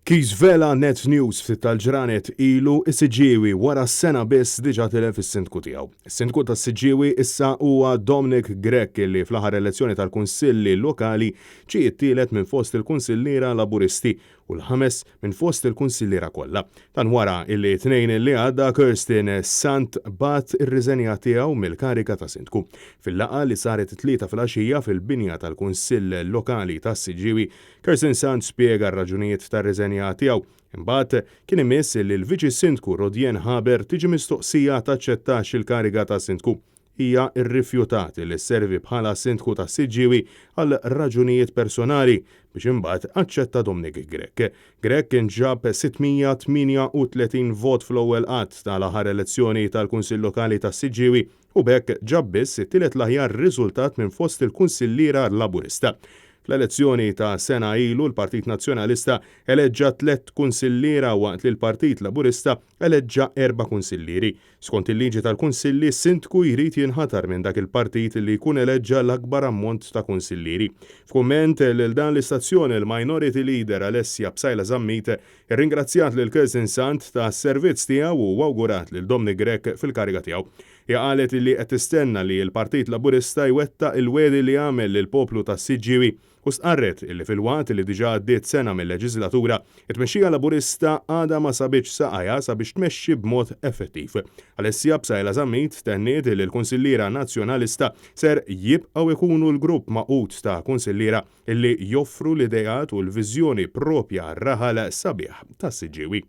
Kif żvela Net News ftit tal-ġranet ilu, is-Siġġiewi wara sena biss diġà tilef is-Sindku tiegħu. Is-Sindku tas-Siġġiewi issa huwa Dominic Grech li fl-aħħar elezzjoni tal-Kunsilli Lokali ġie t-tielet minn fost il-Kunsilliera Laburisti u l-ħames minn fost il-Kunsilliera kollha. Dan wara illi t-Tnejn li għadda Kirsten Sant bagħat ir-riżenja tiegħu mill-kariga ta' Sindku. Fil-laqgħa li saret it-Tlieta filgħaxija fil-binja tal-Kunsill Lokali tas-Siġġiewi, Kirsten Sant spjega r-raġunijiet tar-riżenja tiegħu. Imbagħad, kien imiss li l-Viċi Sindku Rodienne Haber tiġi mistoqsija taċċettax il-kariga ta' Sindku. Hija rrifjutat li sservi bħala Sindku tas-Siġġiewi għal raġunijiet personali biex imbagħad aċċetta Dominic Grech. Grech kien ġab 638 vot fl-ewwel għadd tal-aħħar elezzjoni tal-Kunsill Lokali tas-Siġġiewi u b'hekk ġab biss it-tielet l-aħjar riżultat minn fost il-kunsilliera Laburista. Fl-elezzjoni ta' sena ilu l-Partit Nazzjonalista eleġġa tlett kunsilliera waqt li l-Partit Laburista eleġġa erba' kunsillieri. Skont il-liġi tal-kunsilli, sindku jrid jinħatar minn dak il-partit li jkun eleġġa l-akbar ammont ta' kunsillieri. F'kumment lil dan l-istazzjon il-Minority Leader Alessia Psaila Zammit irringrazzjat lil Kirsten Sant tas-servizz tiegħu u awgurat lil Dominic Grech fil-kariga tiegħu. Hija qalet li qed tistenna li l-Partit Laburista jwettaq il-wegħdi li għamel lill-poplu tas-Siġġiewi u stqarret li filwaqt li diġà għaddiet sena mil-leġiżlatura, it-tmexxija Laburista għadha ma sabitx saqajha sabiex tmexxi b'mod effettiv. Alessia Psaila Zammit tenniet li l-Kunsilliera Nazzjonalista ser jibqgħu jkunu l-grupp magħqud ta' kunsilliera li joffru l-ideat u l-viżjoni proprja għar-raħal sabiħ tas-Siġġiewi.